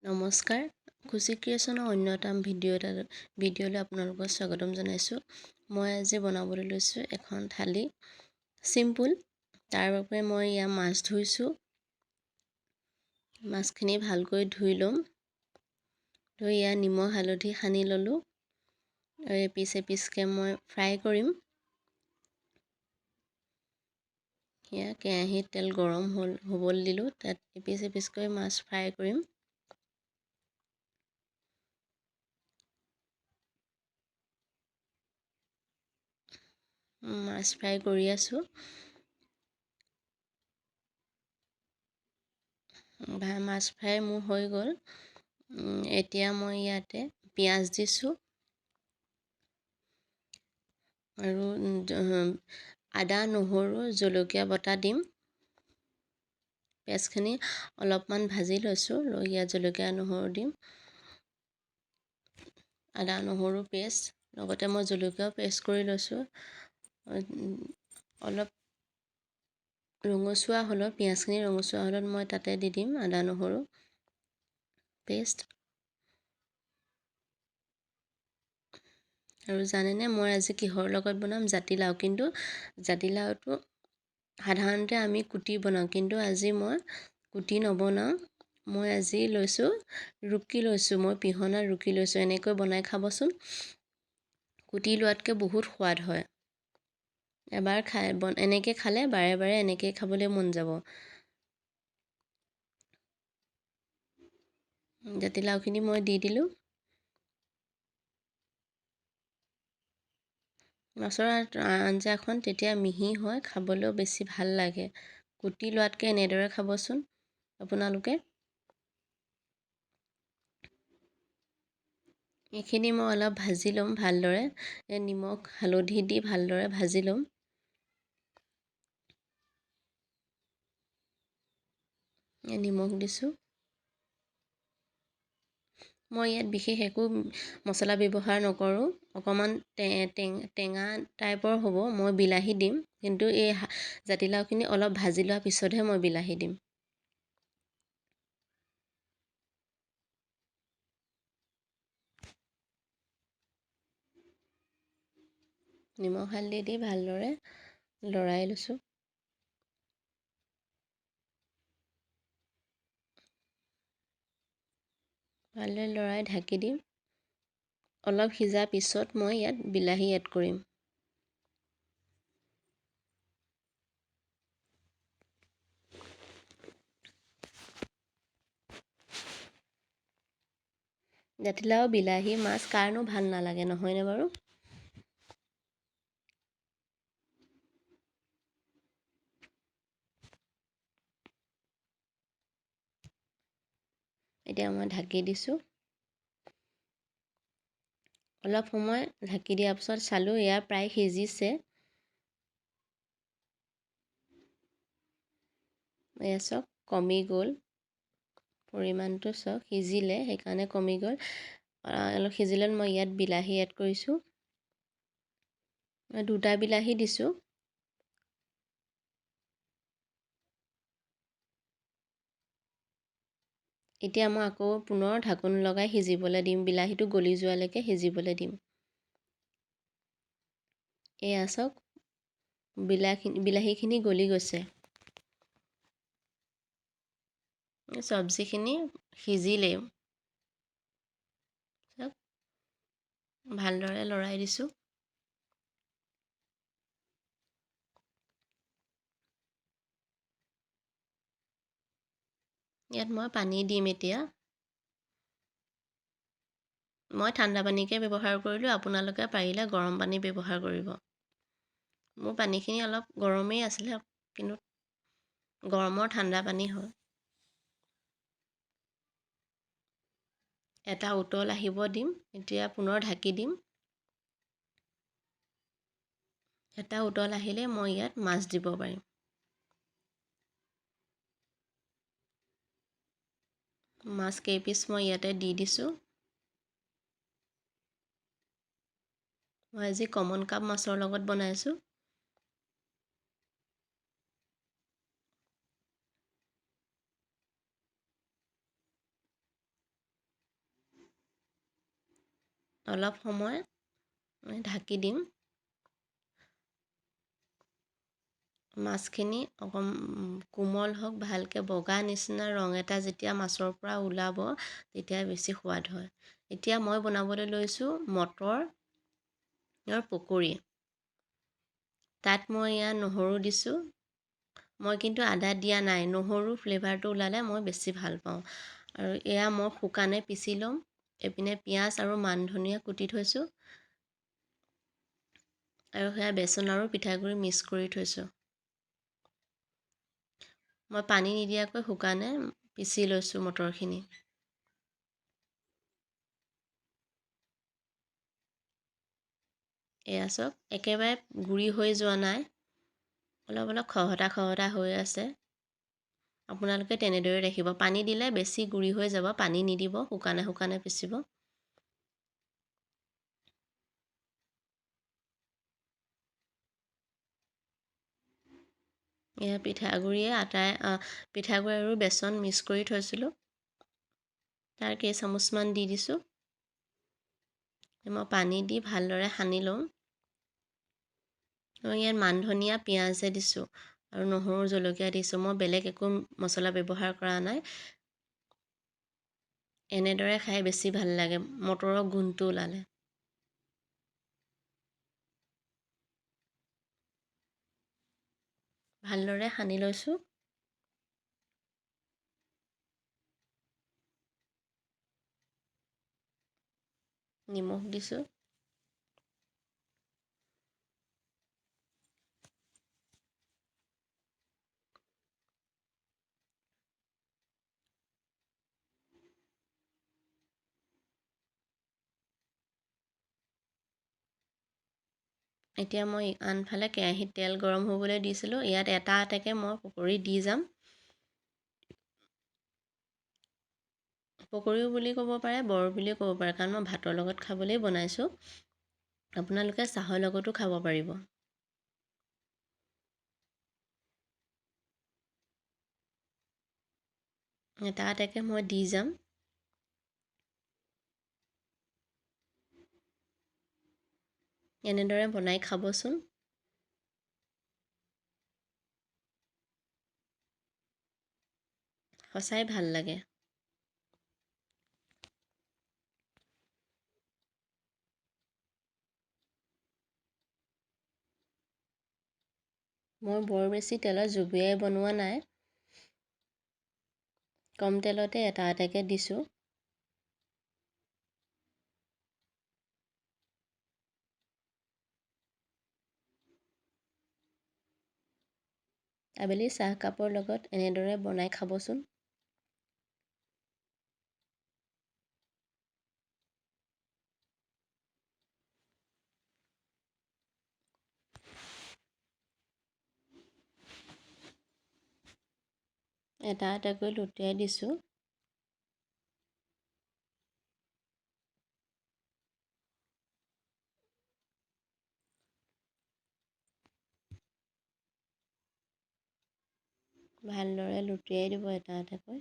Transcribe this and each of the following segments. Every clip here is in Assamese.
নমস্কাৰ, খুচি ক্ৰিয়েশ্যনৰ অন্য এটা ভিডিঅ'লৈ আপোনালোকক স্বাগতম জনাইছোঁ। মই আজি বনাবলৈ লৈছোঁ এখন থালি, চিম্পুল। তাৰ বাবে মই ইয়াৰ মাছ ধুইছোঁ। মাছখিনি ভালকৈ ধুই ল'ম। ধুই ইয়াৰ নিমখ হালধি সানি ল'লোঁ। আৰু এপিচ এপিচকৈ মই ফ্ৰাই কৰিম। সেয়া কেৰাহীত তেল গৰম হ'বলৈ দিলোঁ। তাত এপিচ এপিচকৈ মাছ ফ্ৰাই কৰিম। মাছ ফ্ৰাই কৰি আছোঁ। মাছ ফ্ৰাই মোৰ হৈ গ'ল। এতিয়া মই ইয়াতে পিঁয়াজ দিছোঁ আৰু আদা নহৰু জলকীয়া বটা দিম। পিঁয়াজখিনি অলপমান ভাজি লৈছোঁ, লৈ ইয়াত জলকীয়া নহৰু দিম, আদা নহৰু পেষ্ট, লগতে মই জলকীয়াও পেষ্ট কৰি লৈছোঁ। অলপ ৰঙচুৱা হ'লত, পিঁয়াজখিনি ৰঙচুৱা হ'লত মই তাতে দি দিম আদা নহৰু পেষ্ট। আৰু জানেনে মই আজি কিহৰ লগত বনাম? জাতিলাও। কিন্তু জাতিলাওটো সাধাৰণতে আমি কুটি বনাওঁ, কিন্তু আজি মই কুটি নবনাওঁ। মই আজি লৈছোঁ ৰুকি লৈছোঁ, মই পিহনাত ৰুকি লৈছোঁ। এনেকৈ বনাই খাবচোন, কুটি লোৱাতকৈ বহুত সোৱাদ হয়। এবাৰ খাই এনেকৈ খালে বাৰে বাৰে এনেকৈ খাবলৈ মন যাব। জাতিলাওখিনি মই দি দিলোঁ। মাছৰ আঞ্জাখন তেতিয়া মিহি হয়, খাবলৈও বেছি ভাল লাগে। কুটি লোৱাতকৈ এনেদৰে খাবচোন আপোনালোকে। এইখিনি মই অলপ ভাজি ল'ম ভালদৰে, নিমখ হালধি দি ভালদৰে ভাজি ল'ম। নিমখ দিছোঁ। মই ইয়াত বিশেষ একো মছলা ব্যৱহাৰ নকৰোঁ। অকণমান টেঙা টাইপৰ হ'ব। মই বিলাহী দিম, কিন্তু এই জাতিলাওখিনি অলপ ভাজি লোৱাৰ পিছতহে মই বিলাহী দিম। নিমখ হালধি দি ভালদৰে লৰাই লৈছোঁ। ভালদৰে লৰাই ঢাকি দিম। অলপ সিজাৰ পিছত মই ইয়াত বিলাহী এড কৰিম। জাতিলাও বিলাহী মাছ কাৰনো ভাল নালাগে, নহয়নে বাৰু? এতিয়া মই ঢাকি দিছোঁ। অলপ সময় ঢাকি দিয়াৰ পিছত চালোঁ এয়া প্ৰায় সিজিছে। এয়া চাওক কমি গ'ল পৰিমাণটো, চাওক সিজিলে সেইকাৰণে কমি গ'ল। অলপ সিজিলে মই ইয়াত বিলাহী এড কৰিছোঁ। দুটা বিলাহী দিছোঁ। এতিয়া মই আকৌ পুনৰ ঢাকোন লগাই সিজিবলৈ দিম। বিলাহীটো গলি যোৱালৈকে সিজিবলৈ দিম। এয়া চাওক বিলাহীখিনি গলি গৈছে। চব্জিখিনি সিজিলেই। চাওক ভালদৰে লৰাই দিছোঁ। ইয়াত মই পানী দিম এতিয়া। মই ঠাণ্ডা পানীকে ব্যৱহাৰ কৰিলোঁ, আপোনালোকে পাৰিলে গৰম পানী ব্যৱহাৰ কৰিব। মোৰ পানীখিনি অলপ গৰমেই আছিলে, কিন্তু গৰমৰ ঠাণ্ডা পানী হ'ল। এটা উতল আহিব দিম। এতিয়া পুনৰ ঢাকি দিম। এটা উতল আহিলে মই ইয়াত মাছ দিব পাৰিম। মাছ কেইপিচ মই ইয়াতে দি দিছোঁ। মই আজি কমন কাপ মাছৰ লগত বনাইছোঁ। অলপ সময় ঢাকি দিম। মাছখিনি অকণ কোমল হওক, ভালকৈ বগা নিচিনা ৰং এটা যেতিয়া মাছৰ পৰা ওলাব তেতিয়া বেছি সোৱাদ হয়। এতিয়া মই বনাবলৈ লৈছোঁ মটৰৰ পকৰি। তাত মই এয়া নহৰু দিছোঁ। মই কিন্তু আদা দিয়া নাই, নহৰু ফ্লেভাৰটো ওলালে মই বেছি ভাল পাওঁ। আৰু এয়া মই শুকানে পিচি ল'ম। এইপিনে পিঁয়াজ আৰু মান ধনিয়া কুটি থৈছোঁ আৰু সেয়া বেচন আৰু পিঠাগুড়ি মিক্স কৰি থৈছোঁ। মই পানী নিদিয়াকৈ শুকানে পিচি লৈছোঁ মটৰখিনি। এয়া চাওক, একেবাৰে গুড়ি হৈ যোৱা নাই, অলপ অলপ খহটা খহটা হৈ আছে। আপোনালোকে তেনেদৰে ৰাখিব। পানী দিলে বেছি গুড়ি হৈ যাব, পানী নিদিব, শুকানে শুকানে পিচিব। এয়া পিঠাগুড়িয়ে আটাই পিঠাগুড়ি আৰু বেচন মিক্স কৰি থৈছিলোঁ, তাৰ কেইচামুচমান দি দিছোঁ। মই পানী দি ভালদৰে সানি ল'ম। মই ইয়াত মান ধনিয়া, পিঁয়াজহে দিছোঁ আৰু নহৰু, জলকীয়া দিছোঁ। মই বেলেগ একো মছলা ব্যৱহাৰ কৰা নাই। এনেদৰে খাই বেছি ভাল লাগে, মটৰৰ গোন্ধটো ওলালে। ভালদৰে সানি লৈছোঁ। নিমখ দিছোঁ। এতিয়া মই আনফালে কেৰাহীত তেল গৰম হ'বলৈ দিছিলোঁ। ইয়াত এটা এটাকৈ মই পকৰি দি যাম। পকৰিও বুলি ক'ব পাৰে, বৰ বুলিও ক'ব পাৰে, কাৰণ মই ভাতৰ লগত খাবলৈই বনাইছোঁ। আপোনালোকে চাহৰ লগতো খাব পাৰিব। এটা এটাকৈ মই দি যাম। এনেদৰে বনাই খাবচোন। সঁচাই ভাল লাগে। মই বৰ বেছি তেলত জুবুৰিয়াই বনোৱা নাই, কম তেলতে এটা এটাকৈ দিছোঁ। আবেলি চাহকাপৰ লগত এনেদৰে বনাই খাবচোন। এটা এটাকৈ লুটিয়াই দিছোঁ। ভালদৰে লুটিয়াই দিব এটা এটাকৈ।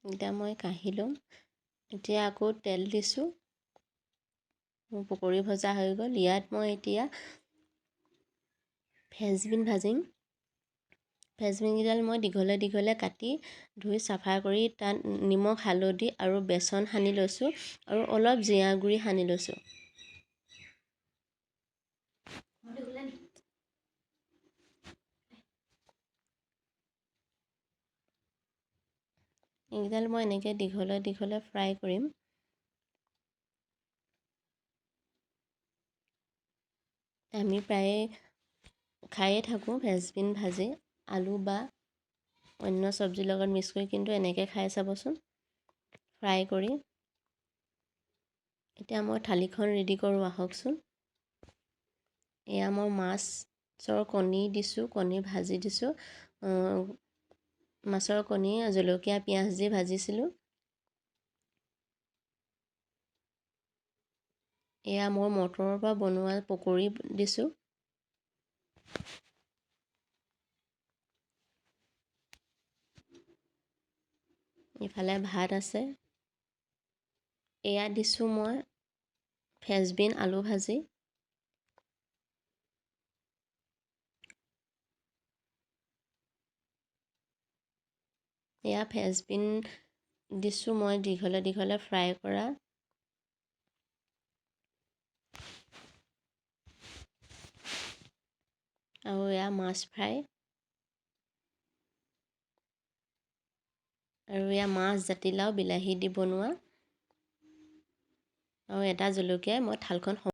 এতিয়া মই কাঢ়ি ল'ম। এতিয়া আকৌ তেল দিছোঁ। মোৰ পকৰি ভজা হৈ গ'ল। ইয়াত মই এতিয়া ফ্ৰেঞ্চবিন ভাজিম। ফ্ৰেঞ্চবিনকেইডাল মই দীঘলে দীঘলে কাটি ধুই চাফা কৰি তাত নিমখ, হালধি আৰু বেচন সানি লৈছোঁ আৰু অলপ জিৰা গুড়ি সানি লৈছোঁ। এইকেইডাল মই এনেকৈ দীঘলে দীঘলে ফ্ৰাই কৰিম। আমি প্ৰায়ে খায়ে থাকোঁ ফ্ৰেঞ্চবিন ভাজি, আলু বা অন্য চব্জিৰ লগত মিক্স কৰি, কিন্তু এনেকৈ খাই চাবচোন ফ্ৰাই কৰি। এতিয়া মই থালিখন ৰেডি কৰোঁ আহকচোন। এয়া মই মাছৰ কণী দিছোঁ, কণী ভাজি দিছোঁ। মাছৰ কণী জলকীয়া পিঁয়াজ দি ভাজিছিলোঁ। এয়া মই মটৰৰ পৰা বনোৱা পকৰি দিছোঁ। ইফালে ভাত আছে। এয়া দিছোঁ মই ফ্ৰেঞ্চবিন আলু ভাজি। এয়া ফ্ৰেঞ্চবিন দিছোঁ মই দীঘলে দীঘলে ফ্ৰাই কৰা। আৰু এয়া মাছ ফ্ৰাই। আৰু এয়া মাছ জাতিলাও বিলাহী দি বনোৱা। আৰু এটা জলকীয়াই মই থালখন